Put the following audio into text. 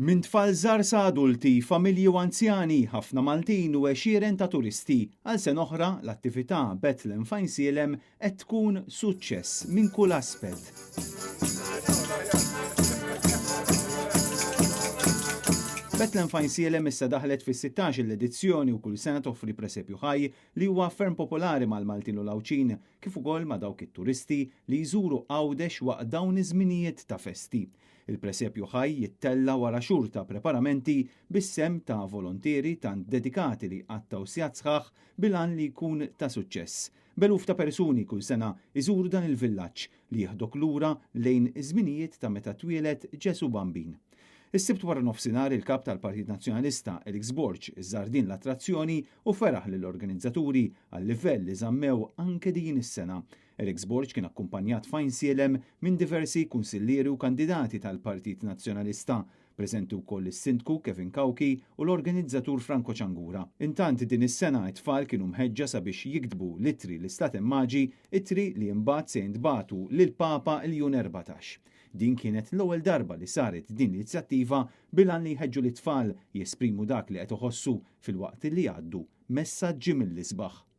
Minn tfal żgħar sa adulti, familji u anzjani, ħafna Maltin u għexieren ta' turisti, għal sena oħra l-attività Bethlehem f'Għajnsielem qed tkun suċċess minn kull aspett. Bethlehem f'Għajnsielem issa daħlet fis-16-il edizzjoni u kull sena toffri presepju ħaj li huwa ferm popolari mal-Maltin u l-Għawdxin kif ukoll ma' dawk it-turisti li jżuru Għawdex waqt dawn iż-żminijiet ta' festi. Il-presepju ħaj jittella' wara xhur ta' preparamenti bis-sehem ta' volontieri tant dedikati li jqattgħu sigħat sħaħ bil-għan li jkun ta' suċċess. B'eluf ta' persuni kull sena jżuru dan il-villaġġ li jieħdok lura lejn iż-żminijiet ta' meta twieled Ġesù Bambin. Is-Sibt waranofsinhar il-Kap tal-Partit Nazzjonalista, Alex Borg, żar din l-attrazzjoni u feraħ lill-organizzaturi għal-livell li żammew anke din is-sena. Alex Borg kien akkumpanjat f'Għajnsielem minn diversi kunsillieri u kandidati tal-Partit Nazzjonalista. Preżenti wkoll is-Sindku Kevin Cauchi u l-organizzatur Franco Ciangura. Intant din is-sena it-tfal kienu mħeġġa sabiex jiktbu l-ittri l-Istaten Maġi, ittri li imbagħad se jintbagħtu lill-Papa Ljun 14. Din kienet l-ewwel darba li saret din l-inizjattiva bil-għan li jħeġġu lit-tfal jesprimu dak li qed iħossu filwaqt li jgħaddu messaġġi mill-isbaħ.